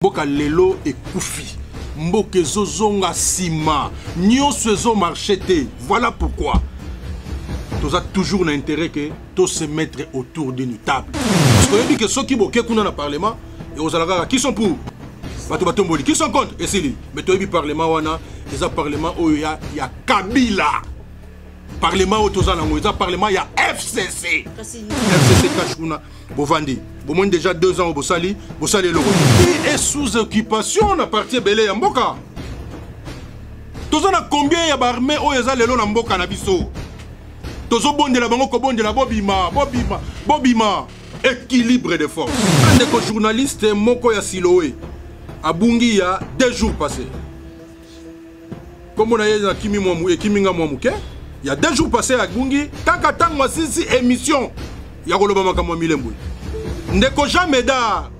Mboka lelo ekufi, mboka ezozonga nsima, nyonso ezomarche te. Voilà pourquoi toza toujours na intérêt que to se mettre autour d'une table, parce que oyebi ke soki boke kuna na parlement, ekozala kaka qui sont pour, bato batomboli, qui sont contre, esili. Mais toyebi parlement wana eza parlement oyo ya Kabila. Parlement oyo toza nango eza parlement ya FCC. FCC cash kuna bovandi, bomoni déjà 2 ans oyo bosali, bosali eloko te, et sous occupation na parti ebele ya mboka. Toza na combien ya baarmée oyo eza lelo na mboka na biso? Tozobondela bango, kobondela, bobima, bobima, bobima. Équilibre de force. Ndeko journaliste moko ya Siloé abungi ya 2 jours passés, kombo na ye nakimi mwa ekimi nga mwa moke. Ya 2 jours passés abungi kaka ntango asilisi émission ya koloba makambo ya Milembwe. Ndeko Jean Médard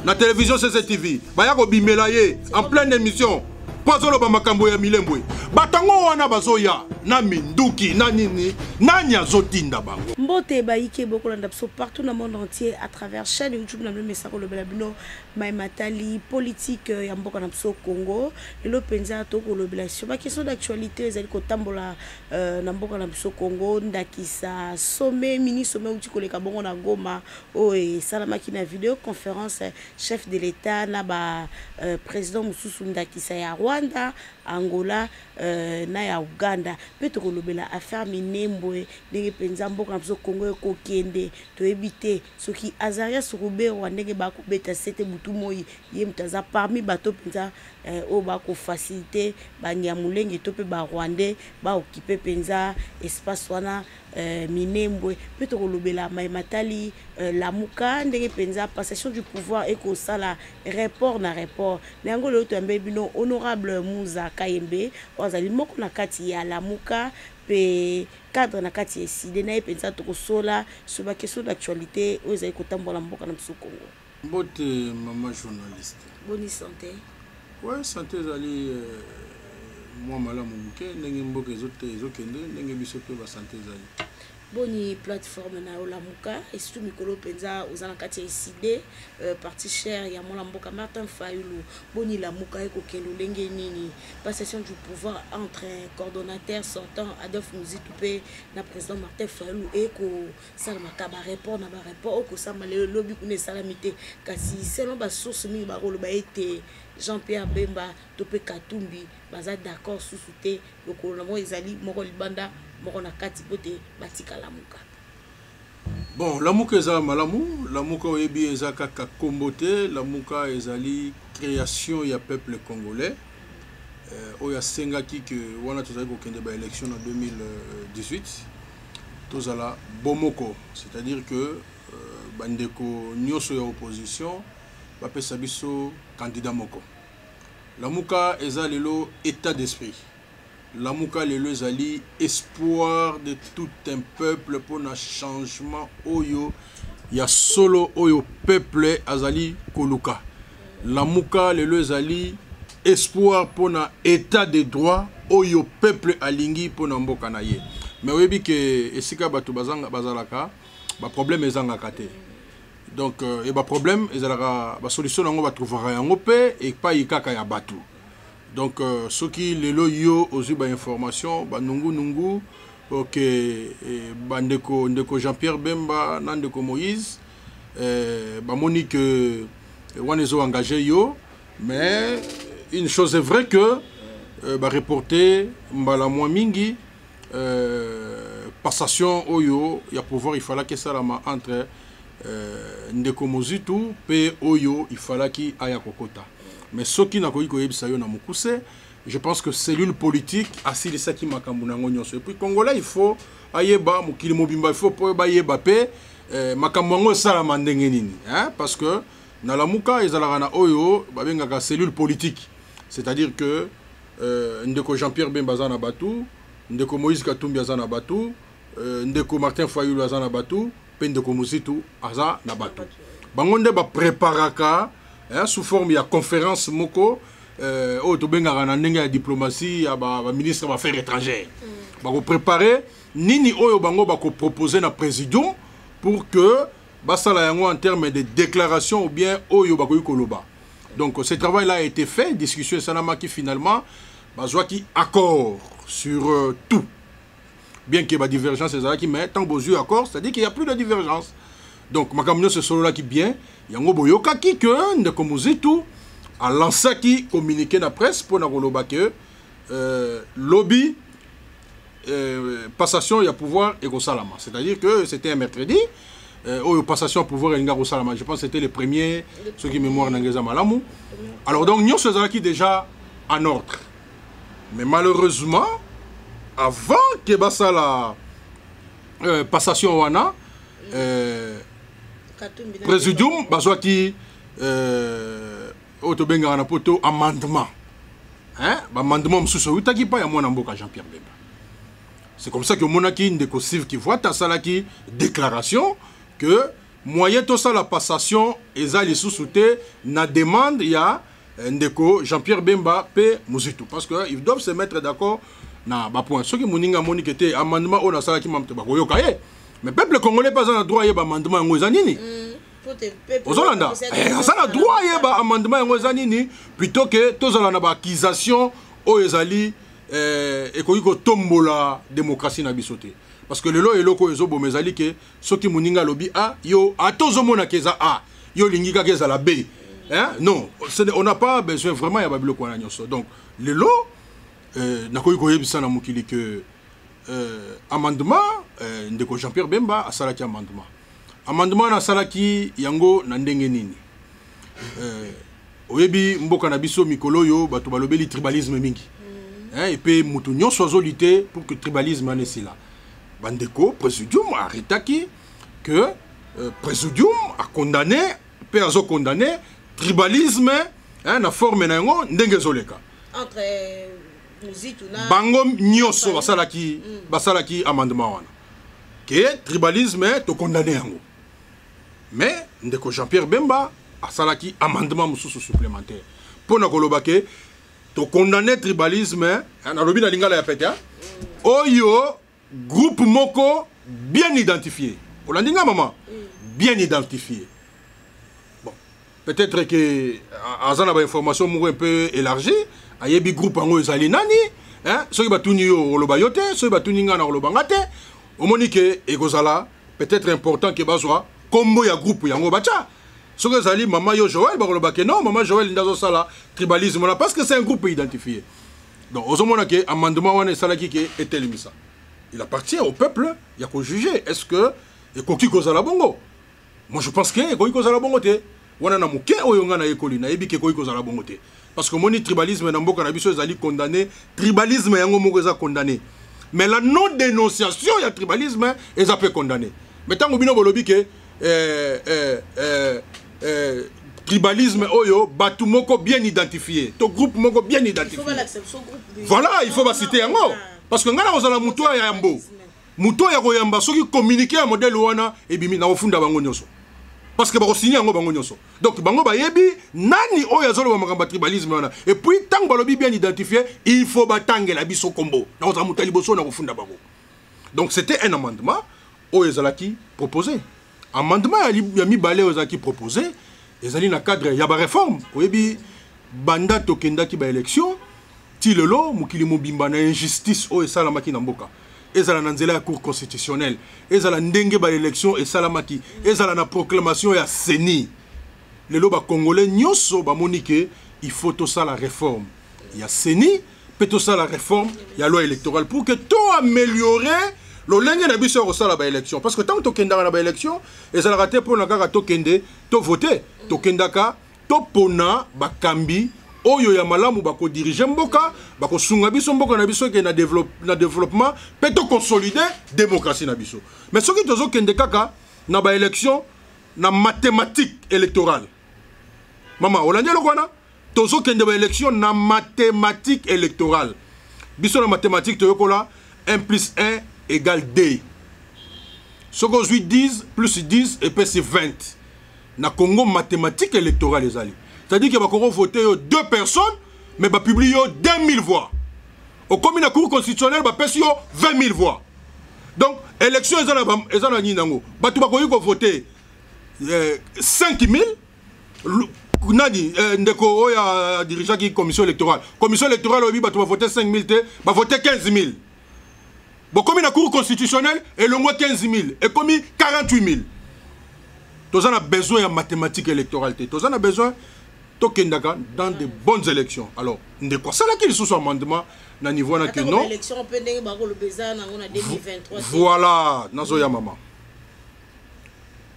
na télévision CCTV, baya kobimela ye en pleine émission mpo azoloba makambo ya Milembwe. Bato yango wana bazoya na minduki na nini? Nani azotinda bango? Mbote bayike bokolanda biso partout na monde entier à travers chaîne YouTube na bino mesa kolobela bino matali politique ya mboka na biso Congo. Lelo mpenza tokolobela sur baquestion d'actualité ezali kotambola na mboka na biso Congo, ndakisa sommet, mini sommet outi koleka bongo na Goma, oyo esalamaki na vidéoconférence, chef de l'État na ba président mosusu, ndakisa ya Rwanda, Angola na ya Uganda. Mpe tokolobela affaire Minembwe, ndenge mpenza mboka na biso Congo ekokende toyebi te. Soki Azarias Ruberwa, ndenge bakobeta sete butu moi, ye moto aza parmi bato mpenza oyo bakofacilité Banyamulenge to mpe Barwandais baokipe mpenza espace wana Minembwe. Mpe tokolobela maye matali Lamuka, ndenge mpenza passation du pouvoir ekosala report na report na yango. Lelo toyambeli bino honorable Muza Kayembe, oyo azali moko na kati ya Lamuka mpe cadre na kati ya ECiDé. Na ye mpenza tokosola sur baquestion d'actualité oyo ezali kotambola mboka na biso Congo. Mbote mama journaliste. Boni santé? Ouais, santé ezali mwa malamu moke, ndenge mboka ezokende, ndenge biso mpe basanté ezali. Boni plateforme na yo Lamuka, et surtout mikolo mpenza oza na kati ya ECiDé, parti cher ya mwana mboka Martin Fayulu? Boni Lamuka ekokende olenge nini? Passation du pouvoir entre coordonnateur sortant Adolphe Muzito mpe na président Martin Fayulu ekosalamaka bareport na bareport oyo kosama lelo, lobi kuna esalami te. Kasi selon basource mingi, bakoloba ete Jean Pierre Bemba to mpe Katumbi baza d'accord susu te. Lokolo na moko ezali moko libanda, moko na kati, po te batika Lamuka. Bon, Lamuka eza malamu. Lamuka, oyebi, eza kaka kombo te. Lamuka ezali création ya peuple congolais oyo asengaki ke wana tozali kokende baélection na 2018, tozala bomoko, c'est-à-dire que bandeko nyonso ya opposition bapesa biso candidat moko. Lamuka eza lelo état d'esprit. Lamuka lelo ezali espoir de tout un peuple mpona changement oyo ya solo oyo peuple azali koluka. Lamuka lelo ezali espoir mpona état de droit oyo peuple alingi mpona mboka na ye. Mais oyebi ke esika bato bazalaka, baproblème ezangaka te. Donc e baproblème ezalaka, basolution yango batrouvaka yango mpe epai kaka ya bato. Donc soki lelo yo ozwi bainformation banungunungu, ok, bandeko, ndeko Jean-Pierre Bemba na ndeko Moïse bamoni ke wana ezoengage yo. Mais une chose est vraie que bareporte mbala mwa mingi passation oyo ya pouvoir ifalaki esalama entre ndeko Mozitu mpe oyo ifalaki aya kokota. Mais soki nakoki koyebisa yo na mokuse, je pense que cellule politique asilisaki makambo na yango nyonso. Et puis Congolais, il faut ayeba, mokili mobimba il faut mpo bayeba mpe makambo yango esalama ndenge nini, hein? Parce que na Lamuka ezalaka na oyo babengaka cellule politique, c'est-à-dire que ndeko Jean-Pierre Bemba aza na bato, ndeko Moïse Katumbi aza na bato, ndeko Martin Fayulu aza na bato, mpe ndeko Mozitu aza na bato. Bango nde bapreparaka sous forme ya conférence moko oyo tobengaka na ndenge ya diplomatie ya baministre ba baaffaires étrangères. Bakoprépare nini oyo bango bakopropose na présidium pour que basala yango en terme de déclaration ou bien oyo bakoki koloba. Donc ce travail là a été fait, discussion esalamaki, finalement bazwaki accord sur tout, bien que badivergence ezalaki, mais tant bozwi accord, c'est à dire qu'il y a plus de divergence. Donc makambo nyonso esololaki bien. Yango boyokaki ke ndeko Mozitu alansaki communiqué na presse mpona koloba ke lobi passation ya pouvoir ekosalama, c'est-à-dire que c'était un mercredi oyo passation ya pouvoir elinga kosalama. Je pense c'était le premier, soki mémoire na ngai eza malamu. Alors donc nyonso ezalaki déjà en ordre, mais malheureusement, avant ke basala passation wana, présidium bazwaki oyo tobengaka na poto amendement, hein? Baamendement mosusu eutaki mpa ya mwana mboka Jean-Pierre Bemba. C'est comme ça que omonaki ndeko Steve Kivuata asalaki déclaration que moyen tosala passation eza lisusu te na demande ya ndeko Jean-Pierre Bemba mpe Muzitu, parce que ils doivent se mettre d'accord na bapoint. Soki moninga amoni ke te, amendement oyo nasalaki mamu te, bakoyoka ye. Mais peuple congolais mpe aza na droit ayeba amendement yango eza nini. Ozolanda, aza na droit ayeba amendement yango eza nini, plutôt ke tozala na baaccusation oyo ezali ekoki kotombola démocratie na biso te. Parce que lelo eloko oyo ezoboma ezali ke soki moninga alobi A, yo ata ozomonaka eza A, yo olingi kaka ezala B, hein? Non, on n'a pas besoin vraiment ya babiloko wana nyonso. Donc lelo nakoki koyebisa na mokili ke amendement ndeko Jean-Pierre Bemba asalaki amendement. Amendement wana asalaki yango na ndenge nini? Oyebi mboka na biso mikolo oyo bato balobeli tribalisme mingi, hein, epe moto nyonso azoli pour que tribalisme wana esila. Bandeko présidium arrêtaki que présidium acondamné mpe azocondamné tribalisme, hein, na forme na yango ndenge ezoleka. Entre Muzitu na Bango nyonso basalaki amendement wana ke tribalisme tocondamné yango. Mais ndeko Jean-Pierre Bemba asalaki amendement mosusu supplémentaire mpo na koloba ke tocondamné tribalisme, nalobi na lingala ya pete, oyo groupe moko bien identifié. Olandi nga, mama? Bien identifié. Bon, peut-être que aza na bainformation moko un peu élargie, ayebi groupe yango ezali nani, hein? Soki batuni yo, oloba yo te. Soki batuni nga, na koloba nga te. Omoni ke ekozala peut-être important ke bazwa kombo ya groupe yango batya. Soki ezali mama yo Joël, bakoloba ke non, mama Joël nde azosala tribalisme wana, parce que c'est un groupe identifié. Donc ozomona ke amendement wana esalaki ke etelemisa. Il appartient au peuple ya kojuger est-ce que ekoki kozala bongo. Moi, je pense ke ekoki kozala bongo te. Wana na moke oyo nga nayekoli, nayebi ke ekoki kozala bongo te, parce que omoni tribalisme na mboka na biso ezali condamné. Tribalisme yango moko eza condamné, mais la non dénonciation ya tribalisme eza mpe condamné. Mais ntango bino bolobi ke tribalisme oyo bato moko bien identifié to groupe moko bien identifié, voilà, il faut baciter yango, parce que ngai na kozala motu ya yambo, motu oyo ya koyamba soki communiqué ya modèle wana ebimi, na kofunda bango nyonso, parce que bakosigne yango bango nyonso. Donc bango bayebi nani oyo azoloba makambo ya tribalisme wana. Et puis ntango balobi bien identifié, il faut batangela biso kombo. Nakozala moto ya liboso na kofunda bango. Donc c'était un amendement oyo ezalaki proposé. Amendement ya mibale oyo ezalaki proposé ezali na cadre ya baréforme. Oyebi, banda tokendaki baélection ti lelo, mokili mobimba na injustice oyo esalamaki na mboka, ezala na nzela ya Cour constitutionnelle, ezala ndenge baélection esalamaki, ezala na proclamation ya CENI, lelo bacongolais nyonso bamoni ke il faut tosala réforme ya CENI mpe tosala réforme ya loi électorale pour que toaméliorer lolenge na biso ya kosala baélection. Parce que ntango tokendaka na baélection, ezalaka te mpona kaka tokende tovote. Tokendaka topona bakambi oyo ya malamu bakodirige mboka, bakosunga biso mboka na biso eke na développement mpe toconsolide démocratie na biso. Mais soki tozokende kaka na baélection na mathématique électorale, mama, olandi eloko wana, tozokende baélection na mathématique électorale. Biso na mathématique toyokola 1 plus 1 égale 2. Soki ozwi 10 plus 10 epesi 20. Na Congo, mathématique électorale ezali, c'est-à-dire que bakoki vote yo deux personnes, mais bapublie yo 2000 voix. Okomi na Cour constitutionnelle, bapesi yo 20 000 voix. Donc élection eza na nini nango? Bato bakoki kovote 5 000. Nani ndeko oyo adirigeaki commission électorale? Commission électorale oyebi, bato bavote 5000 te, bavote 15 000. Bokomi na Cour constitutionnelle, elongwa 15 000, ekomi 48 000. Toza na besoin ya mathématique électorale te, toza na besoin tokendaka dans de bonnes élections. Alors ndeko asalaki lisusu amendement na niveau wana ke non. Élection mpe ndenge bakoloba eza nango na 2023. Voilà, nazoya, mama.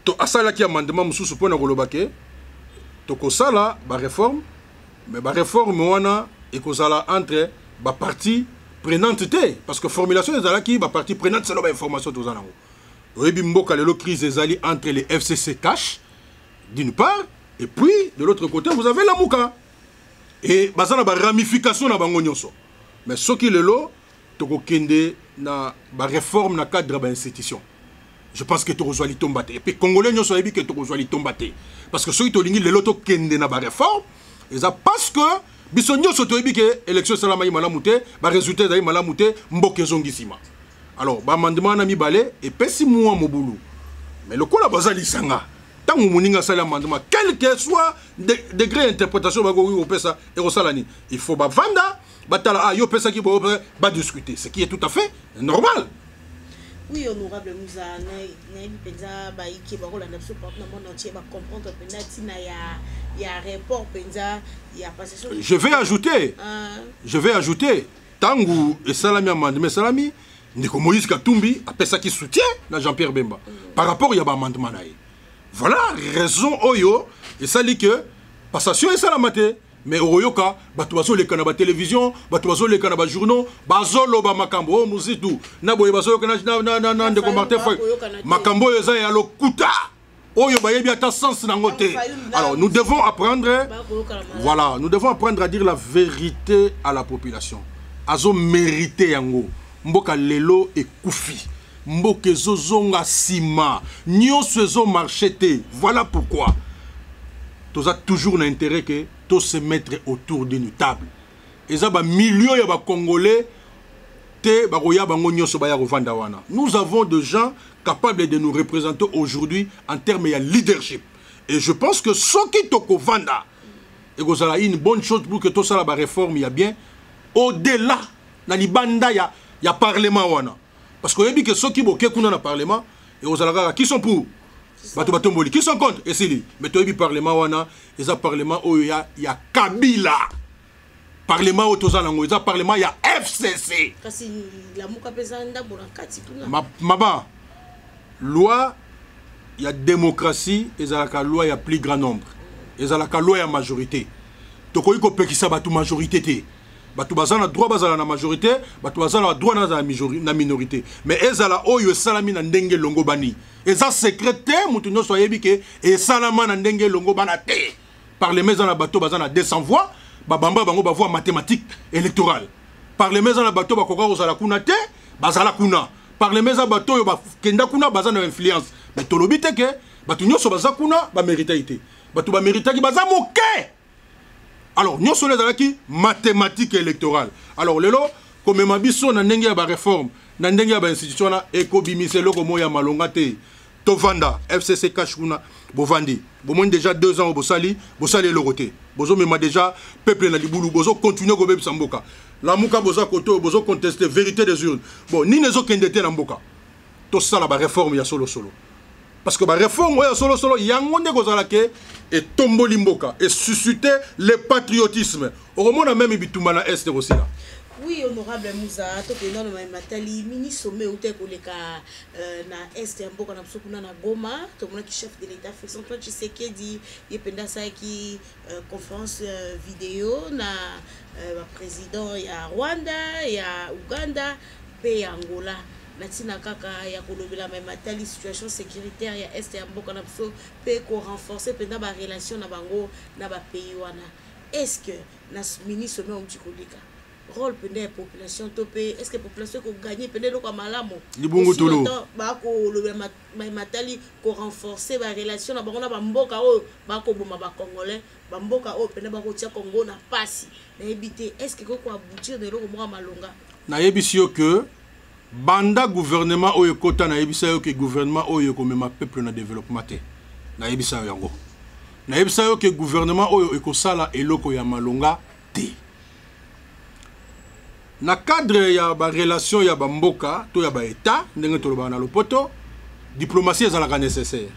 To asalaki amendement mosusu mpona koloba ke tokosala baréforme, mais baréforme wana ekozala entre bapartie prenante te, parce que formulation ezalaki bapartie prenante. Selon bainformation toza nango, oyebi mboka lelo, crise ezali entre les FCC CACH d'une part, et puis de l'autre côté vous avez Lamuka, et baza na baramification na bango nyonso. Mais soki lelo tokokende na baréforme na cadre ya bainstitution, je pense que tokozwa litomba te. Et puis Congolais nyonso ayebi ke tokozwa litomba te, parce que soki tolingi lelo tokende na baréforme, eza parce que biso nyonso toyebi ke élection esalamaki malamu te, barésultat ezali malamu te, mboka ezongi nsima. Alors baamendement wana mibale epesi mwa mobulu, mais lokola baza lisanga, ntango moninga asali amendement, quel que soit degré interprétation bakoki kopesa, ekosala nini? Il faut bavanda, batala: ah, yo opesaki boye, badiscuter, ce qui est tout à fait normal. Oui, honorable Muza, nayebi mpenza bayike bakolanda biso partout na monde entier bacomprendre mpenza ntina ya report mpenza ya passation. Je vais ajouter, je vais ajouter, ntango esalami amendement esalami, ndeko Moïse Katumbi apesaki soutien na Jean-Pierre Bemba par rapport ya baamendement na ye. Voilà raison oyo esali ke passation esalama te. Mais okoyoka bato bazoleka na batélévision, bato bazoleka na bajournaux, bazoloba makambo oyo mozitu na boye, bazoyoka na ndeko Martin Fay, makambo oyo eza ya lokuta, oyo bayebi ata sens nango te. Alors nous devons apprendre, voilà, nous devons apprendre à dire la vérité à la population. Azomérite yango. Mboka lelo ekufi, mboka ezozonga nsima, nyonso ezomarche te. Voilà pourquoi toza toujours na intérêt ke to se mettre autour d'une table. Eza bamillion ya Bacongolais te bakoya bango nyonso baya kovanda wana. Nous avons de gens capables de nous représenter aujourd'hui en termes ya leadership, et je pense que soki tokovanda, ekozala une bonne chose pour que tosala baréforme ya bien au-delà na libanda ya parlement wana, parce que oyebi ke soki boke kuna na parlement, ekozala kaka qui sont pour, bato batomboli, qui sont contre, esili. Mais toyebi parlement wana eza parlement oyo ya Kabila. Parlement oyo toza nango eza parlement ya FCC. Kasi Lamuka mpe eza ndambo na kati kuna. Mama, loi ya démocratie ezalaka loi ya plus grand nombre, ezalaka loi ya majorité. Tokoki kopekisa bato majorité te. Bato baza na droit bazala na majorité, bato baza na droit nazala na minorité, mais ezala oyo esalami na ndenge elongo bani. Eza secret te, moto nyonso ayebi ke esalama na ndenge elongo bana te. Parlement eza na bato baza na 200 voix, babamba bango bavoix mathématique électorale. Parlement eza na bato bakoka kozala kuna te, bazala kuna. Parlement eza bato oyo bakenda kuna, baza na influence. Mais tolobi te ke bato nyonso baza kuna baméritaki te. Bato baméritaki baza moke. Alors nyonso wana ezalaki mathématique électorale. Alors lelo komema biso na ndenge ya baréforme, na ndenge ya bainstitution wana, ekobimisa eloko moko ya malonga te. Tovanda, FCC CACH kuna bovandi, bomoni déjà 2 ans oyo bosali, bosali eloko te. Bozomema déjà peuple na libulu, bozocontinue kobebisa mboka. Lamuka boza kote oyo bozoconteste vérité des urnes. Bon, nini ezokende te na mboka? Tosala baréforme ya solosolo, parce que baréforme oyo ya solosolo, yango nde kozala ke etomboli mboka, esuscite le patriotisme. Okomona même bitumba na Est kosila. Oui, honorable Muza, tokenda na matali mini sommet euti koleka na Est ya mboka na biso, kuna na Goma. Tomonaki chef de l'État Félix Antoine Tshisekedi, ye mpenza asalaki conférence vidéo na baprésident ya Rwanda, ya Uganda mpe ya Angola, na ntina kaka ya kolobela me matali situation sécuritaire ya Est ya mboka na biso mpe korenforcer mpenza barelation na bango na bapays wana. Est ce que na mini sommet outi koleka, rôle mpenza ya population to mpe est ce que population ekoganye mpenza eloko ya malamu? Libungu tolo. Bakolobela matali korenforcer barelation na bango na bamboka oyo bakoboma Bacongolais, bamboka oyo mpenza bakotia Congo na pasi, nayebi te, est ce que ekoki koaboutir na eloko moko ya malonga? Nayebisi yo ke banda gouvernement oyo ekota, nayebisa yo ke gouvernement oyo ekomema peuple na développement te. Nayebisa yo yango. Nayebisa yo ke gouvernement oyo ekosala eloko ya malonga te. Na cadre ya ba relation ya ba mboka to ya ba etat, ndenge tolobaka na lopoto, diplomatie ezalaka nécessaire.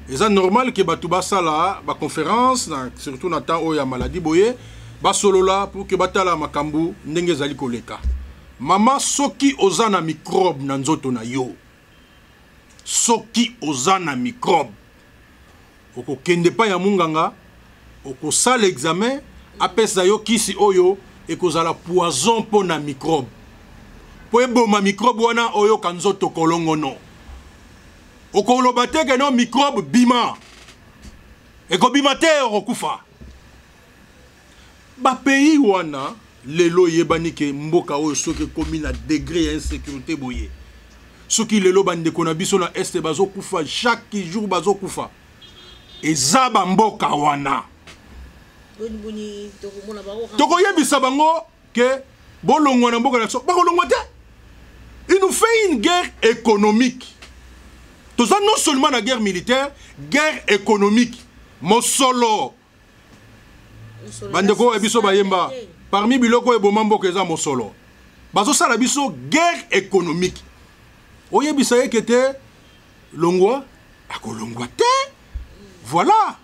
Eza normal ke bato basala ba conférence na, surtout na temps oyo ya maladie boye, basolola pour que batala makambo ndenge ezali koleka. Mama, soki oza na microbe na nzoto na yo, soki oza na microbe, okokende pa ya munganga, okosala examen, apesa yo kisi oyo ekozala poison mpo na microbe, mpo eboma microbe wana oyoka nzoto kolongono. Okoloba te ke no microbe bima, ekobima te, okokufa. Bapays wana lelo eyebani ke mboka oyo soki ekomi na degré ya insécurité boye, soki lelo bandeko na biso na este bazokufa chaque jour, bazokufa, eza bamboka wana. Tokoyebisa bango ke bolongwa na mboka na biso, bakolongwa te. Il nous fait une guerre économique. Toza non seulement na guerre militaire, guerre économique. Mosolo bandeko oyo biso bayemba, parmi biloko oyo eboma mboka eza mosolo. Bazosala biso guerre économique. Oyebisa ye ke te longwa, akolongwa te. Voilà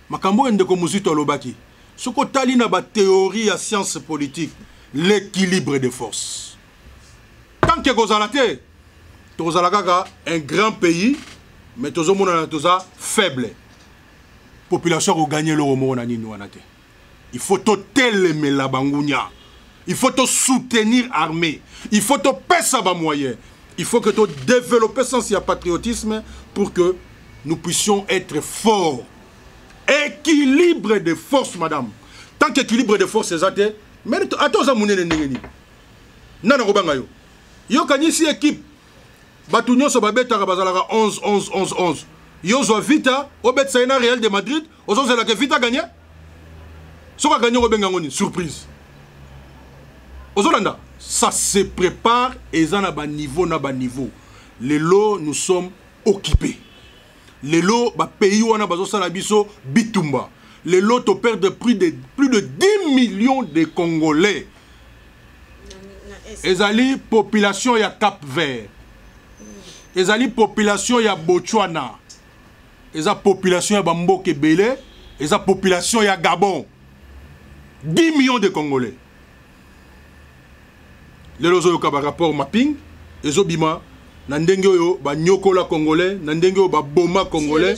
makambo oyo ndeko Muzito alobaki. Soki otali na bathéorie ya science politique, l'équilibre de force, tant ke kozala te, tokozala kaka un grand pays, mais tozomonana toza faible. Population akoganye eloko moko na nini wana te. Il faut totelemela bangunya, il faut tosoutenir armée, il faut topesa bamoyen, il faut que todévelopper sens ya patriotisme pour que nous puissions être forts. Équilibre de force, madame, tant qu'équilibre de force eza te, mais ata oza monene ndenge nini, nani akobanga yo? Yokanisi équipe, bato nyonso babetaka bazalaka 11 11 11 11. Yo ozwa Vita, obetisa ye na Real de Madrid, ozozelaka Vita gagner. Soki aganye, okobenga yango nini? Surprise. Ozolanda, ça se prépare, eza na baniveau na baniveau. Lelo nous sommes occupés, lelo bapays wana bazosala biso bitumba, lelo toperdre plus de 10 millions de Congolais. Ezali population ya Cap Vert, ezali population ya Botswana, eza population ya bamboka ebele, eza population ya Gabon. 10 millions de Congolais. Lelo ozoyoka barapport mapping ezobima na ndenge oyo banyokola Congolais, na ndenge oyo baboma Congolais.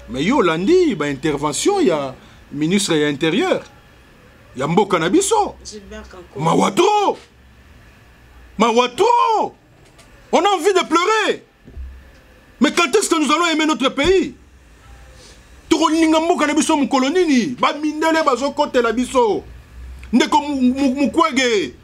Mais yo olandi baintervention ya ministre ya Intérieur ya mboka na biso. Mawa trop, mawa trop, on a envie de pleurer. Mais quand est-ce que nous allons aimer notre pays? Tokolinga mboka na biso mokolo nini? Bamindele bazokotela biso. Ndeko Mukwege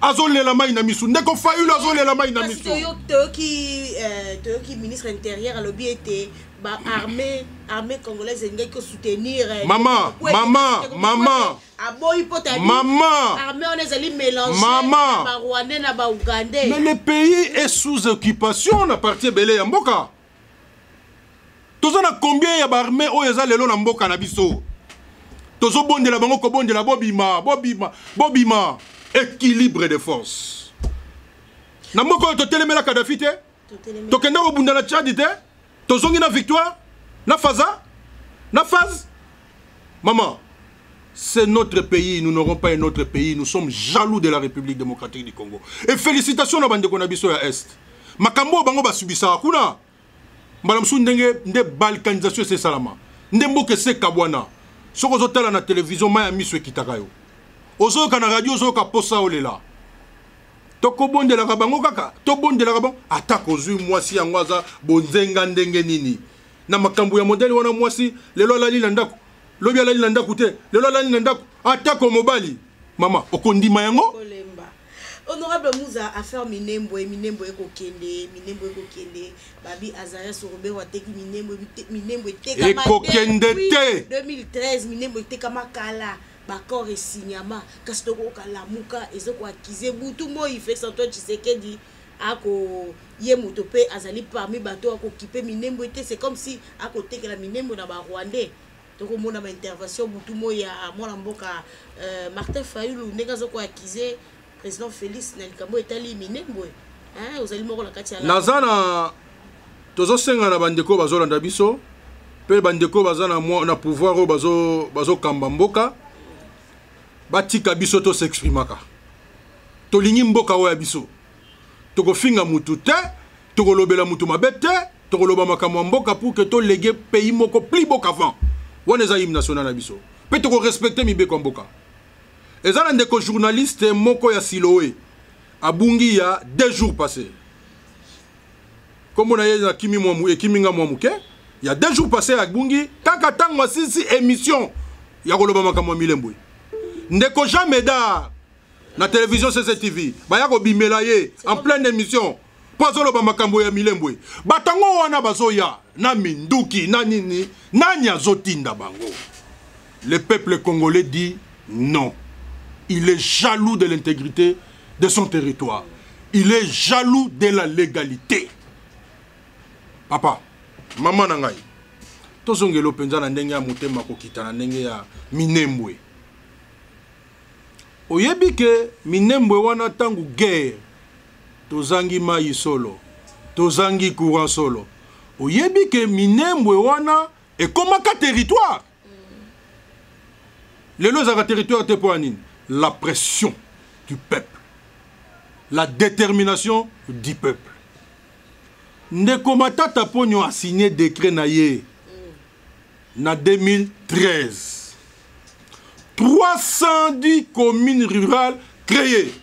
azolela mai na misu, ndeko Fayulu azolela mai na misu. Toyoki ministre Intérieur alobi ete baarmée, armée congolaise elingaki kosoutenir. Mama, mama, mama. Aboyi mpo mama. Armée wana ezali mélange. Mama. Barwandais na baougandais. Mais le pays est sous occupation na partie ebele ya mboka. Toza na combien ya baarmée oyo eza lelo na mboka na biso? Tozobondela bango, kobondela, bobima, bobima, bobima. Équilibre de force na mboka oyo. Totelemela Kadafi te, tokenda kobunda na Tchad te, tozongi na victoire na faza na phase. Maman, c'est notre pays, nous n'aurons pas un autre pays. Nous sommes jaloux de la République démocratique du Congo. Et félicitations na bandeko na biso ya Est. Makambo bango basubisaka kuna, mbala mosusu ndenge nde balkanisation esesalama, nde mboka esekabwana. Soki ozotala na télévision, mai ya miso ekitaka yo. Ozoyoka na radio, ozoyoka posa olela. Tokobondelaka bango kaka, tobondelaka bango. Ata kozwi mwasi yango aza bonzenga ndenge nini na makambo ya modèle wana, mwasi lelo alali na ndako, lobi alali na ndako te, lelo alali na ndako, atako mobali, mama, okondima yango? Kolemba. Honorable Muza, affaire Minembwe, Minembwe ekokende, Minembwe ekokende. Babi Azarias Robert ateki Minembwe, Minembwe etekama. Ekokende te. 2013 Minembwe etekama kala, baaccord esignama, kasi tokoyoka Lamuka ezokoaccuser butu moi Félix Antoine Tshisekedi. Ako Ye moto mpe azali parmi bato akokipe Minembwe te. C'est comme si akotekela Minembwe na Barwandais. Tokomona baintervention butu moi ya mwana mboka Martin Fayulu, ndenge azokoaccuser président Félix na likambo etali Minembwe. Ozali moko na kati ya Naza na, tozosenga na bandeko bazolanda biso mpe bandeko baza na pouvoir oyo bazokamba mboka, batika biso tos'exprimaka. Tolingi mboka oyo ya biso. Tokofinga mutu te, tokolobela mutu mabe te, tokoloba makambo ya mboka pour que toléguer pays moko plus beau qu'avant. Wana eza hymne national na biso mpe tokorespecter mibeko ya mboka. Eza na ndeko journaliste moko ya Siloe abungi ya 2 jours passé. Kombo na ye nakimi mwa, ekimi nga mwa moke. Ya 2 jours passé abungi kaka ntango asilisi émission ya koloba makambo ya Milembwe. Ndeko Jean Médard na télévision CCTV, baya kobimela ye en pleine émission mpo azoloba makambo ya Milembwe. Bato yango wana bazoya na minduki na nini? Nani azotinda bango? Le peuple congolais dit non. Il est jaloux de l'intégrité de son territoire, il est jaloux de la légalité. Papa, mama na ngai, tozongela mpenza na ndenge ya motema kokita na ndenge ya Minembwe. Oyebi ke Minembwe wana, ntango guerre, tozangi mai solo, tozangi courant solo. Oyebi ke Minembwe wana ekomaka territoire? Lelo ezalaka territoire te. Mpo ya nini? La pression du peuple, la détermination du peuple. Ndeko Matata Ponyo asigné décret na ye na 2013, 310 communes rurales créées.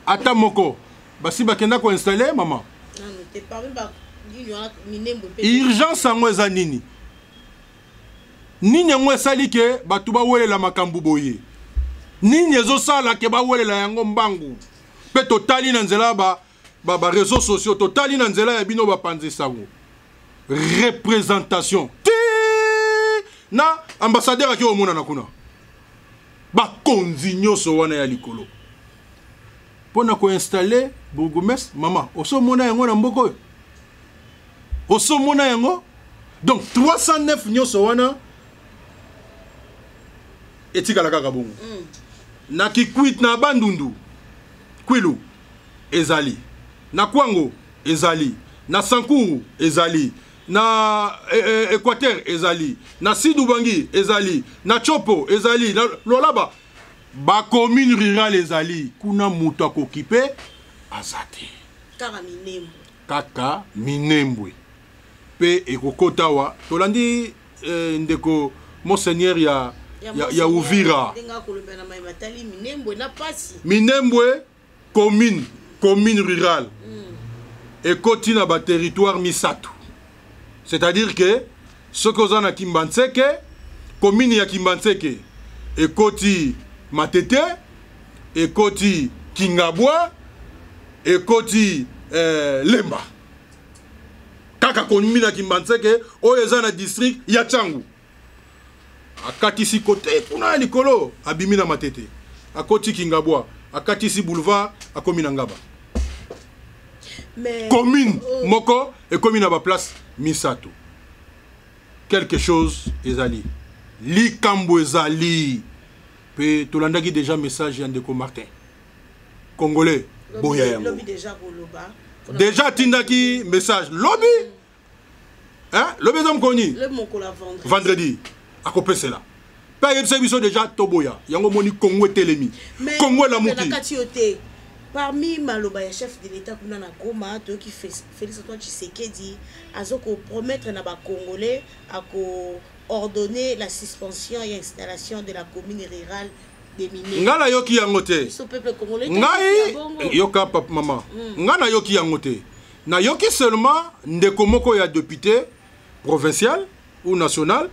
Ata moko basi bakenda koinstaller, mama? Nano te. Parmi banini wana, Minembwe mpe. Urgence yango eza nini? Nini yango esali ke bato bawelela makambo boye? Nini ezosala ke bawelela yango mbangu? Mpe totali na nzela ya ba réseaux sociaux, totali na nzela ya bino bapanzi sango, représentation ti na ambassadeur aki omonana kuna, bakonzi nyonso wana ya likolo mpo na koinstaller bourgmestre. Mama, osomona yango na mboka oyo? Osomona yango? Donc 309 nyonso wana etikala kaka bongo. Na Kikwit, na Bandundu, Kwilu ezali, na Kwango ezali, na Sankuru ezali, na Équateur ezali, na Sud-Ubangi ezali, na Tshopo ezali, na Lualaba. Bacommune rurale ezali kuna, moto akoki mpe aza te. Kaka Minembwe. Kaka Minembwe mpe ekokota awa. Tolandi ndeko monseigneur ya Uvira. Ndenge akolobela na mai matali Minembwe na pasi. Minembwe commune rurale ekoti na baterritoire misato, c'est-à-dire que soki oza na Kimbanseke, commune ya Kimbanseke ekoti Matete, ekoti Kingabwa, ekoti Lemba. Kaka commune ya Kimbanseke oyo eza na district ya Tshangu, akatisi kote kuna ya likolo, abimi na Matete, akoti Kingabwa, akatisi boulevard, akomi na Ngaba. Mais commune oh, moko ekomi na baplace misato. Quelque chose ezali, likambo ezali. Mpe tolandaki déjà message ya ndeko Martin. Congolais, boya yango. Lobi déjà koloba. Déjà atindaki message lobi, hein? Lobi eza mokoni? Le mokolo ya vendredi. Vendredi akopesela mpe ayebisa biso déjà toboya yango. Omoni, Kongo etelemi. Mais Kongo na elamuki. Kati yo te, parmi maloba ya chef de l'État kuna na Goma, toyoki Félix Antoine Tshisekedi azokopromettre na Bacongolais, ako-ordonner la suspension ya installation de la commune rurale de Minembwe. Ngai nayoki yango te. Biso peuple congolais toyoki Ngai ya bongo. Yoka papa, mama, ngai nayoki yango te. Nayoki seulement ndeko moko ya député provincial ou national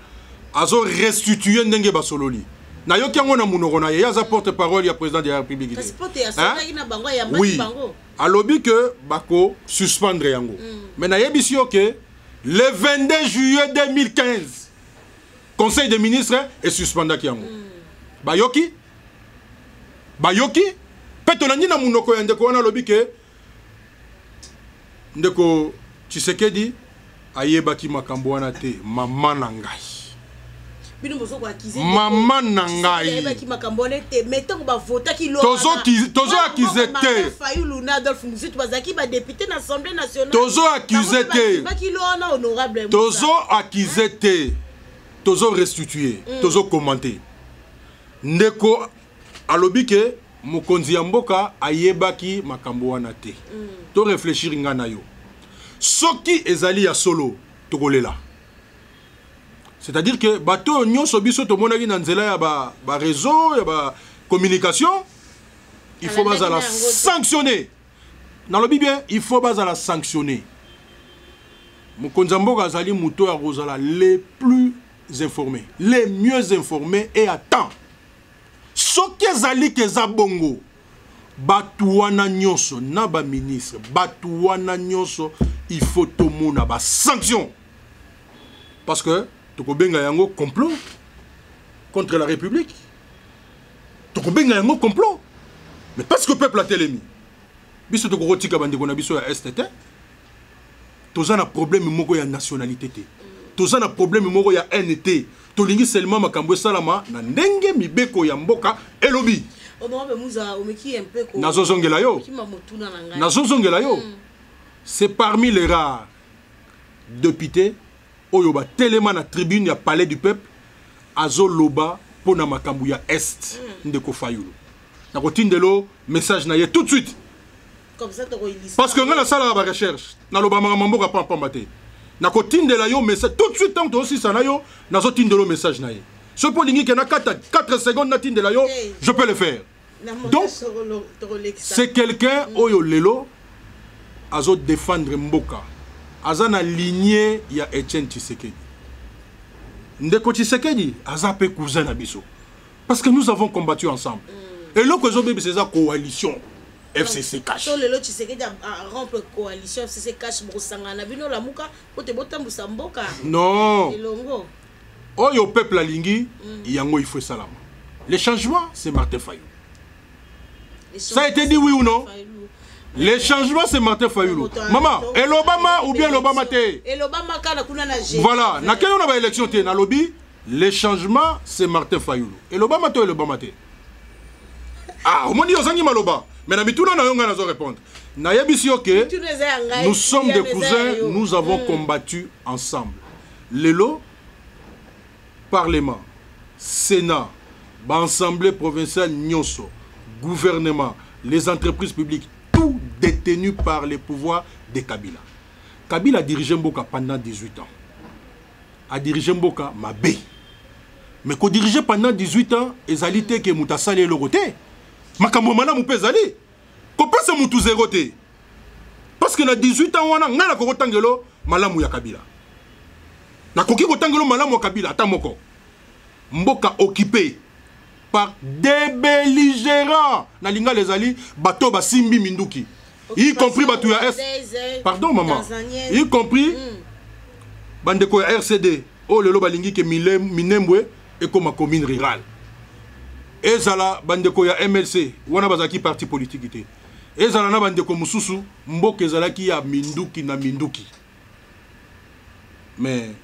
azo restituer ndenge basololi. Nayoki yango na monoko na ye. Ye aza porte parole ya président de la République te. Kasi po te asololaki na bango, ayambaki Oui. bango. Alobi ke bako suspendre yango, mais nayebisi yo ke le 22 juillet 2015, conseil des ministres esuspendaki yango. Bayoki, bayoki. Mpe tolandi na monoko ya ndeko wana alobi ke ndeko Tshisekedi ayebaki makambo wana te. Mama na ngai, bino bozo koaccuser mama na ngai, ayebaki makambo wana te, mais ntango bavotaki tozo accuser te. Fayulu na Adolphe Muzito bazalaki badéputé na Assemblée nationale. Tozo accuser te. Baki lo wana, honorable Moussa. Tozo accuser te, tozo restituer, tozo commenter. Ndeko alobi ke mokonzi ya mboka ayebaki makambo wana te. To réfléchir nga na yo, soki ezali ya solo, tokolela. C'est-à-dire que bato oyo nyonso biso tomonaki na nzela ya baréseau ya bacommunication, il faut Alandaki bazala na yango te. sanctionné. Nalobi bien, il faut bazala sanctionné. Mokonzi ya mboka azali moto ya kozala les plus informés, les mieux informés et à temps. Soki ezali ke eza bongo, bato wana nyonso na baministre, bato wana nyonso, il faut tomona basanction, parce que tokobenga yango complot contre la République, tokobenga yango complot. Mais parce que peuple atelemi, biso tokokotika bandeko na biso ya Est te. Toza na problème moko ya nationalité te, toza na problème moko ya haine te. Tolingi seulement makambo esalama na ndenge mibeko ya mboka elobi. Honorable Muza, omeki un peu Nazozongela yo. Okima motuna na ngai. Nazozongela yo. C'est parmi les rares députés oyo batelema na tribune ya Palais du Peuple, azoloba mpo na makambo ya Est. Ndeko Fayulu, nakotindelo message na ye tout de suite. Comme ça tokoilisa. Parce que ngai nasalaka barecherche, naloba makambo mboka pampamba te. Nakotindela yo message tout de suite. Ntango tozosisa na yo, nazotindela yo message na ye. Soki mpo olingi ke na kata 4 secondes, natindela yo. Hey. Je peux le faire. Donc, c'est quelqu'un oyo lelo azodéfendre mboka, aza na lignée ya Etienne Tshisekedi. Ndeko Tshisekedi aza mpe cousin na biso, parce que nous avons combattu ensemble. Eloko ezobebisa eza coalition FCC CACH. So lelo Tshisekedi arompre coalition FCC CACH, bokosangana na bino Lamuka po te botambusa mboka Non. elongo? Oyo peuple alingi, yango il faut esalama. Le changement, c'est Martin Fayulu. Ça a été dit, oui ou non? Le changement, c'est Martin Fayulu. Mama, elobama ou bien elobama te? Elobama kaka kuna na G. Voilà, nakei na baélection te. Nalobi, le changement, c'est Martin Fayulu. Elobama to elobama te? Ah, omoni, ozangi maloba, mais na mituna na yo, ngai nazo répondre. Nayebisi yo ke Mituna eza ya ngai, nous sommes des ya eza ya cousins. yo. Nous avons combattu ensemble. Lelo parlement, sénat, baassemblée provinciale nyonso, gouvernement, les entreprises publiques, tout détenu par les pouvoirs de Kabila. Kabila a dirigé mboka pendant 18 ans, a dirigé mboka mabe. Mais kodiriger pendant 18 ans ezali te ke moto asali eloko te. Makambo malamu mpe ezali, kopesa motu zéro te, parce que na 18 ans wana, ngai nakoki kotangelo malamu ya Kabila, nakoki kotangelo malamu ya Kabila ata moko. Mboka occupé par des belligérants, na lingala ezali bato basimbi minduki, y compris bato ya Est. Pardon maman, y compris bandeko ya RCD oyo lelo balingi ke Minembwe ekóma commune rurale. Ezala bandeko ya MLC wana, bazalaki parti politique te. Ezala na bandeko mosusu, mboka ezalaki ya minduki na minduki. Mais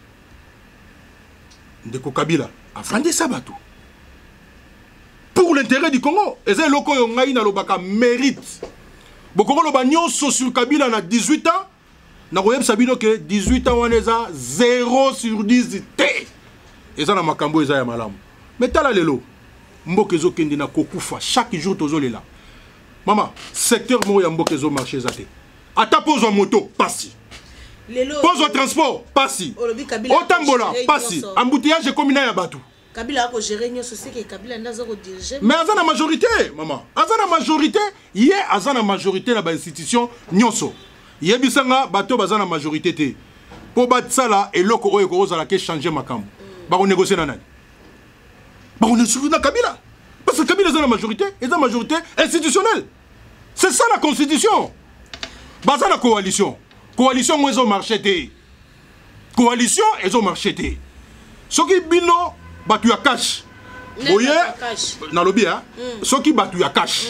ndeko Kabila afandisa bato pour l'intérêt du Congo. Eza eloko oyo ngai nalobaka mérite. Bokongo loba nyonso sur Kabila na 18 ans, nakoyebisa bino ke 18 ans wana eza 0 sur 10 te. Eza na makambo eza ya malamu. Mais tala lelo, mboka ezokende na kokufa. Chaque jour tozolela. Mama, secteur moko ya mboka ezomarche eza te. Ata mpo ozwa moto, pasi. Lelo Mpo ozwa transport, pasi. Olobi Kabila Otambola, akogérer pasi. nyonso. Embouteillage ekomi na ya bato. Kabila akogérer nyonso, seke Kabila nde aza kodiriger. Mais aza na majorité, mama, aza na majorité. Ye aza na majorité na bainstitution nyonso. Yebisanga, bato baza na majorité te, mpo basala eloko oyo ekozala ke changer makambo, bakonégocie na nani? Bakonégocie na Kabila, parce que Kabila eza na majorité, eza majorité institutionnelle. C'est ça la constitution. Baza na coalition, coalition ngo ezomarche te, coalition ezomarche te. Soki bino bato ya CACH Nde boye bato ya CACH. Nalobi a soki bato ya CACH.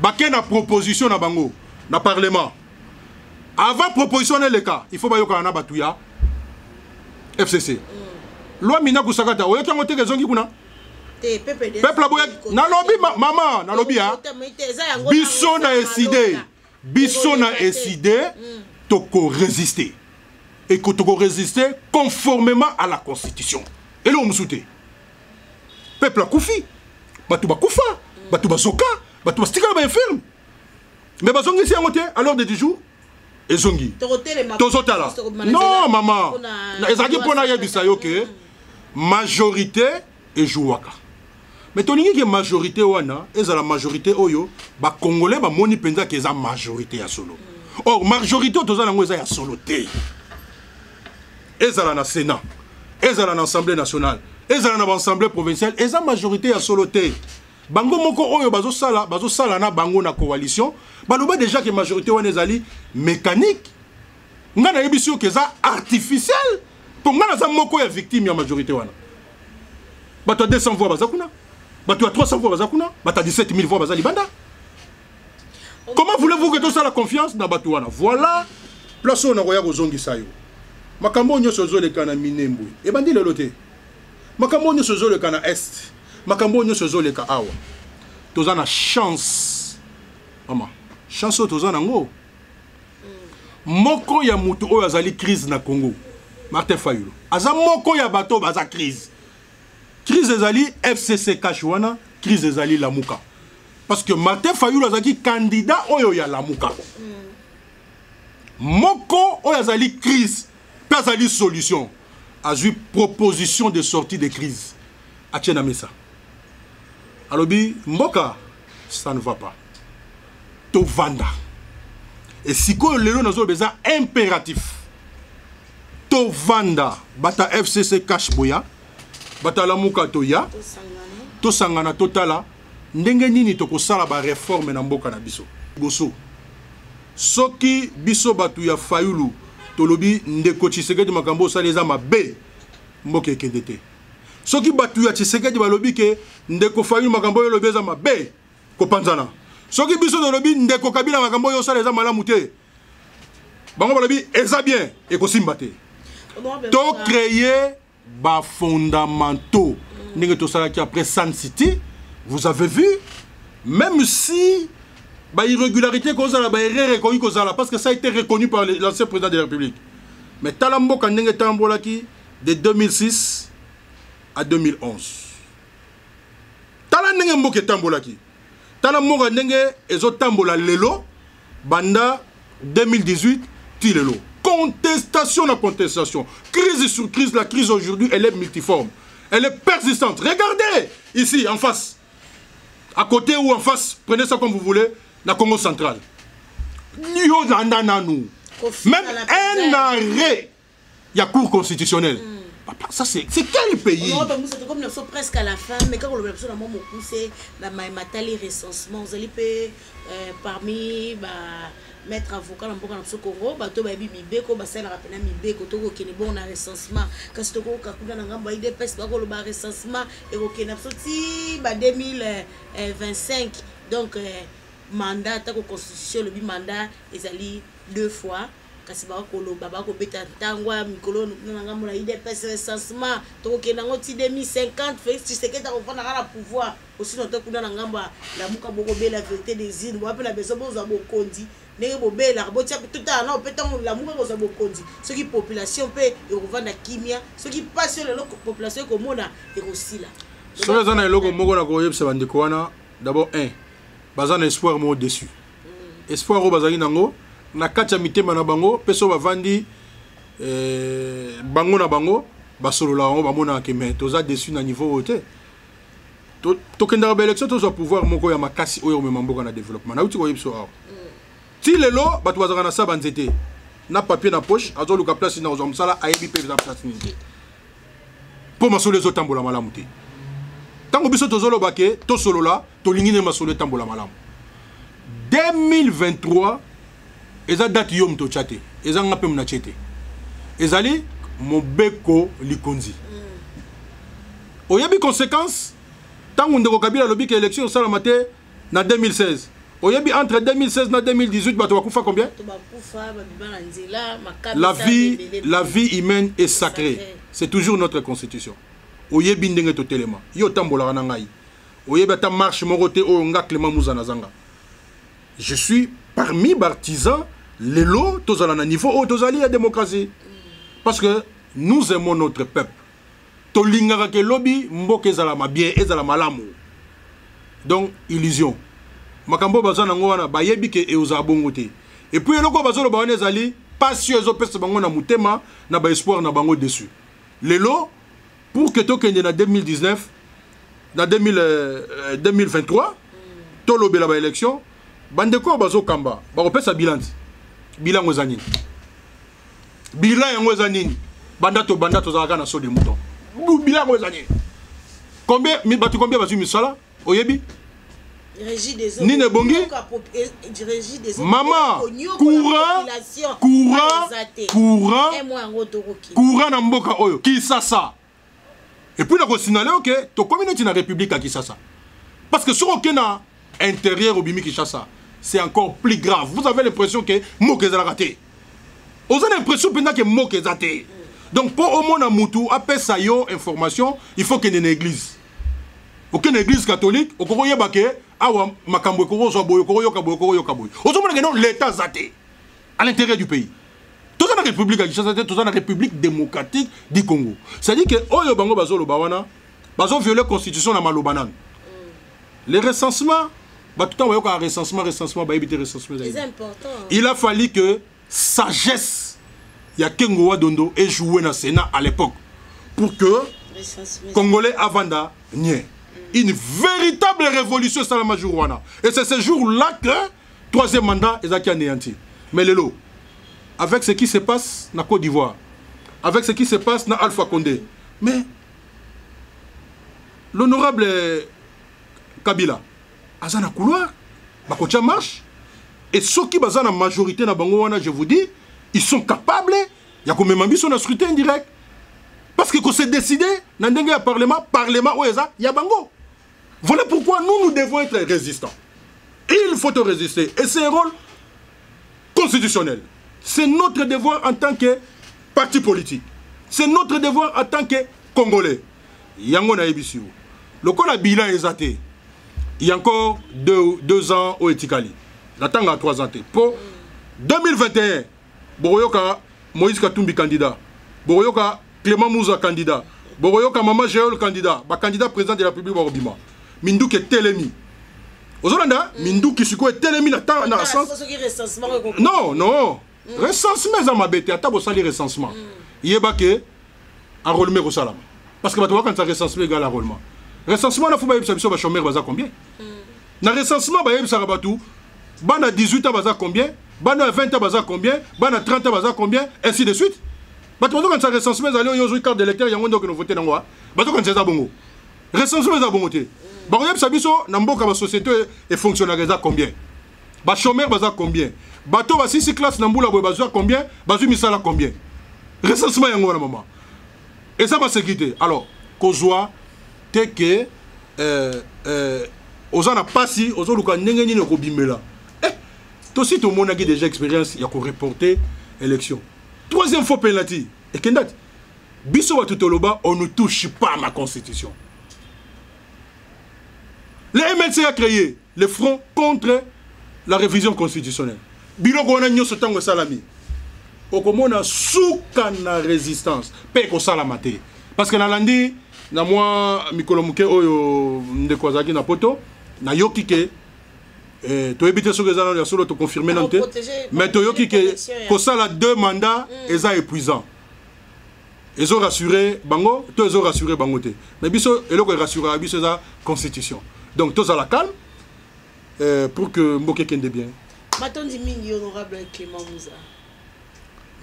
Bake na proposition na bango na parlement. Avant proposition wana eleka, il faut bayokana na bato ya FCC. Loi Minaku Sakata, oyoki yango te ke ezongi kuna? Peuple aboyaki. Nalobi mama, nalobi ya biso na ECiDé, biso na ECiDé tokorésister et que tokorésister conformément à la constitution. Eloko mosusu te. Peuple akufi, bato bakufa, bato bazoka, bato batikala bainfirme, mais bazongisi yango te. À l'ordre du jour ezongi, tozotala. Non mama, ezalaki mpo nayebisa yo ke majorité ejouaka, mais tolingi ke majorité wana ezala majorité oyo bacongolais bamoni mpenza ke eza majorité ya solo. Or majorité oyo toza nango eza ya solo te. Ezala na Sénat, ezala na Assemblée nationale, ezala na baassemblée provinciale, eza majorité ya solo te. Bango moko oyo bazosala, bazosala na bango na coalition, baloba déjà ke majorité wana ezali mécanique. Ngai nayebisi yo ke eza artificiel, mpo ngai naza moko ya victime ya majorité wana. Bato ya 200 voix baza kuna, bato ya 300 voix baza kuna, bato ya 17 000 voix baza libanda. Comment voulez-vous que tosala confiance na bato wana? Voilà place oyo nakoya kozongisa yo. Makambo oyo nyonso ezoleka na Minembwe ebandi lelo te. Makambo oyo nyonso ezoleka na Est, makambo oyo nyonso ezoleka awa, toza na chance mama. Chance oyo toza nango, moko ya motu oyo azali crise na Congo, Martin Fayulu, aza moko ya bato oyo baza crise. Crise ezali FCC CACH wana, crise ezali Lamuka, parce que Martin Fayulu azalaki candidat oyo ya Lamuka. Moko oyo azali crise mpe azali solution, azwi proposition de sortie de crise, atie na mesa, alobi mboka ça ne va pas, tovanda. E sikoyo lelo nazoloba, eza impératif tovanda. Bata FCC CACH boya, bato Lamuka toya, tosangana, totala ndenge nini tokosala baréforme na mboka na biso. Liboso, soki biso bato ya Fayulu tolobi ndeko Tshisekedi, makambo osala eza mabe, mboka ekende te. Soki bato ya Tshisekedi balobi ke ndeko Fayulu, makambo oyo olobi eza mabe, kopanzana. Soki biso tolobi ndeko Kabila, makambo oyo osala eza malamu te, bango balobi eza bien, ekosimba te. Tocréer bafondamentaux ndenge tosalaki après Sun City. Vous avez vu, même si bairrégularité kozala, baerreur ekoki kozala, parce que ça a été reconnu par l'ancien président de la République, mais tala mboka ndenge etambolaki de 2006 à 2011. Tala ndenge mboka etambolaki, tala mboka ndenge ezotambola lelo banda 2018 ti lelo. Contestation na contestation, crise sur crise. La crise aujourd'hui, elle est multiforme, elle est persistante. Regardez ici en face, à côté ou en face, prenez ça comme vous voulez, la Congo central, yo landa nanu même un arrêt ya Cour constitutionnelle. Papa, ça c'est quel pays? Comme nous sommes presque à la fin, mais quand on le na mokuse na matali recensement, ozali mpe parmi ba maître avocat na mboka na biso Congo, bato bayebi mibeko, basalelaka mpena mibeko. Tokokende bongo na recensement, kasi tokoyoka kuna na ngambo ya UDPS bakoloba recensement ekokende na biso ti ba 2025. Donc mandat, atako constitution elobi mandat ezali deux fois, kasi bakoloba, bakobeta ntango ya mikolo na ngambo na UDPS, recensement tokokende yango ti 2050, Félix Tshisekedi akofandaka na pouvoir. Osino te, kuna na ngambo ya Lamuka bokobela vérité des urnes, boa mpe na besoin bozwa bokonzi ndenge bobelaka. Botia totala nao mpe ntango Lamuka kozwa bokonzi, soki population mpe ekovanda kimia, soki mpasi oyo lelo population ekomona ekosila. Soki eza na eloko moko na koyebisa bandeko wana, d'abord un, baza na espoir moko déçu. Espoir oyo bazalaki nango na kati ya mitema na bango, mpe so bavandi bango na bango, basolola yango, bamonaka ke mais toza déçu na niveau oyo te. Tokendaka baélection, tozwa pouvoir moko ya makasi oyo omema mboka na développement. Nauti koyebi so awa, ti lelo bato bazalaka na sa banzete na papier na poche, azoluka place na kozwa mosala, ayebi mpe eza place nini te, mpo masolo ezotambola malamu te. Ntango biso tozoloba ke tosolola, tolingi nde masolo etambola malamu. 2023 eza date yo moto otya te, eza nga mpe moto natie te, ezali mobeko likonzi. Oyebi conséquence ntango ndeko Kabila alobi ke élection osalama te na 2016. Oyebi entre 2016 na 2018 bato bakufa combien? La vie, la vie humaine est sacrée. C'est toujours notre constitution. Oyebi ndenge totelema. Yo otambolaka na ngai. Oyebi ata marche moko te oyo nga Clément Muza nazanga. Je suis parmi baartisan lelo tozala na niveau oyo tozali ya démocratie. Parce que nous aimons notre peuple. Tolingaka ke lobi mboka ezala bien, ezala malamu. Donc illusion. Makambo oyo baza nango wana, bayebi ke eozala bongo te. Et puis eloko oyo bazoloba wana ezali pasi oyo ezopesa bango na motema na baespoir na bango dessus. Lelo, pour que tokende na 2019, na 2000, 2023, tolobela baélection, bandeko oyo bazokamba bakopesa bilan ti. Bilan yango eza nini? Bilan yango eza nini? Banda to banda tozalaka na saut de mouton. Bilan yango eza nini? Combien bato, combien bazwi misala? Oyebi nini ebongi? Mama, courant, courant, courant, courant na mboka oyo Kisasa. Et puis nakosignaler oke tokomi neti na République ya Kisasa, parce que soki oke na intérieur, obimi Kinshasa, c'est encore plus grave. Vous avez l'impression ke mboka ezalaka te. Oza na impression mpenza ke mboka eza te. Donc mpo omona mutu apesa yo information, il faut kende na église. Okende église catholique, okoki oyeba ke awa makambo ekoki kozwa boye, okoki oyoka boye, okoki oyoka boye. Ozomona ke non, l'état aza te à l'intérieur du pays. Toza na République ya Kinshasa te, toza na République démocratique du Congo. C'est-à-dire ke oyo bango bazoloba wana, bazovioler constitution na maloba nanu. Le recensement, bato ntango bayokaka recensement, recensement, bayebi te recensement ezali. Il a fallu que sagesse ya Kengo wa Dondo ejoué na Sénat à l'époque pour que Congolais avanda nie. Une véritable révolution esalama jour wana, et c'est ce jour là que troisième mandat ezalaki anéanti. Mais lelo, avec ce qui se passe na Côte d'Ivoire, avec ce qui se passe na Alpha Condé, mais l'honorable Kabila aza na couloir, bakotia marche. Et soki baza na majorité na bango wana, je vous dis, ils sont capables ya komema biso na scrutin indirect, parce que kose décider na ndenge ya parlement, parlement oyo eza ya bango. Voilà pourquoi nous, nous devons être résistants. Il faut te résister et c'est un rôle constitutionnel. C'est notre devoir en tant que parti politique, c'est notre devoir en tant que Congolais. Yango nayebisi yo, lokola bilan eza te, il y a encore 2 ans oyo etikali na ntango ya 3 ans te. Mpo 2021, bokoyoka Moïse Katumbi candidat, bokoyoka Clément Muza candidat, bokoyoka Mama Géol candidat, bacandidat président de la République bakobima. Minduki etelemi, ozolanda minduki sikoyo etelemi na na sens. Non, non, recensement eza mabe te. Ata bosali recensement, yeba ke enrôlement ekosalama, parce que bato bakanisa recensement égal enrôlement. Recensement na faut bayebisa biso bachômeur baza combien. Na recensement, bayebisaka bato bana 18 ans baza combien, bana 20 ans baza combien, bana 30 ans baza combien, ainsi de suite. Bato bazokanisa recensement ezali oyo ozwi carte d'électeur, yango nde okende vote nango. Bazokanisa eza bongo. Recensement eza bongo te. Bakoyebisa biso na mboka basociété efonctionnaka eza combien, bachômeur baza combien, bato basisi classe na mbula boye bazwa combien, bazwi misala combien. Recensement yango wana, mama, eza basécurité. Alors kozwa te ke oza na pasi, ozoluka ndenge nini okobimela. Tosi tomonaki déjà expérience ya koreporter élection troisième fois, penalty ekenda ti. Biso bato toloba: on ne touche pas à ma constitution. Le MLC a créé le front contre la révision constitutionnelle. Biloko wana nyonso, ntango esalami, okomona suka na résistance mpe ekosalama te. Parce que nalandi na mwa mikolo moke oyo ndeko azalaki na Poto, nayoki ke toyebi te soki eza nano ya solo, toconfirme nano te, mais toyoki ke kosala deux mandats eza épuisant. Ezorassure bango to ezorassure bango te, mais biso eloko erassuraka biso eza constitution. Donc tozala calme pour que mboka ekende bien. Matondi mingi, honorable Clément Muza.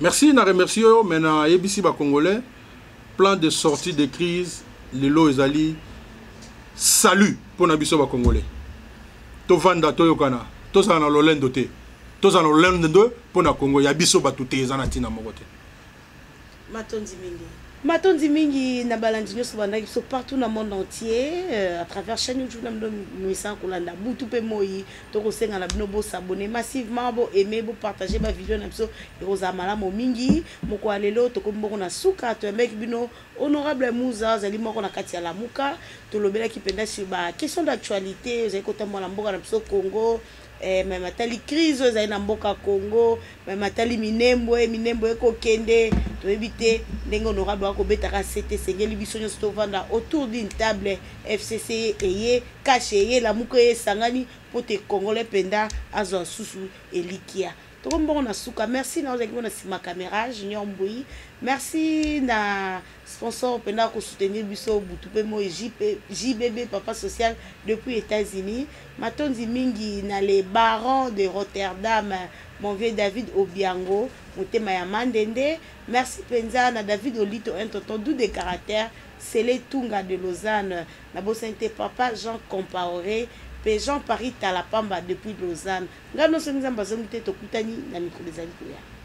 Merci na remercie oyo. Mais nayebisi bacongolais, plan de sortie de crise lelo ezali salut mpo na biso bacongolais. Tovanda, toyokana, tozala na lolendo te, tozala na lolendo mpo na Congo ya biso bato te, eza na ntina moko te. Matondi mingi. Matondi mingi na balandi nyonso bandaki biso partout na monde entier, à travers chaîne YouTube na bino misana kolanda butu mpe moi. Tokosenga na bino bos'abonner massivement, boaimer, bopartager bavideo na biso, ekozala malamu mingi. Moko ya lelo tokomi moko na suka. Toyambaki bino honorable Muza, azali moko na kati ya Lamuka. Tolobelaki mpenza sur baquestion d'actualité ezali kotambola na mboka na biso Congo, même atali crise oyo ezali na mboka Congo, même atali Minembwe. Minembwe ekokende, toyebi te ndenge honorable akobetaka sete. Esengeli biso nyonso tovanda autour d'une table. FCC eye, CACH eye, Lamuka eye, esangani mpo te Congolais mpenza azwa susu elikia. Tokomi bongo na suka. Merci na ozalaki mpona nsima caméra, Junior Mbui. Merci na sponsor mpenza kosoutenir biso butu mpe moi, JBB Papa Social depuis États-Unis. Matondi mingi na les barons de Rotterdam, mon vieux David Obiango, motema ya Mandende. Merci mpenza na David Olito, un tonton doux de caractère, Sele Tunga de Lausanne. Nabosani te papa Jean Compaoré mpe Jean Paris Talapamba depuis Lausanne. Ngai nyonso, Nzambe azongi te, tokutani na mikolo ezali koya.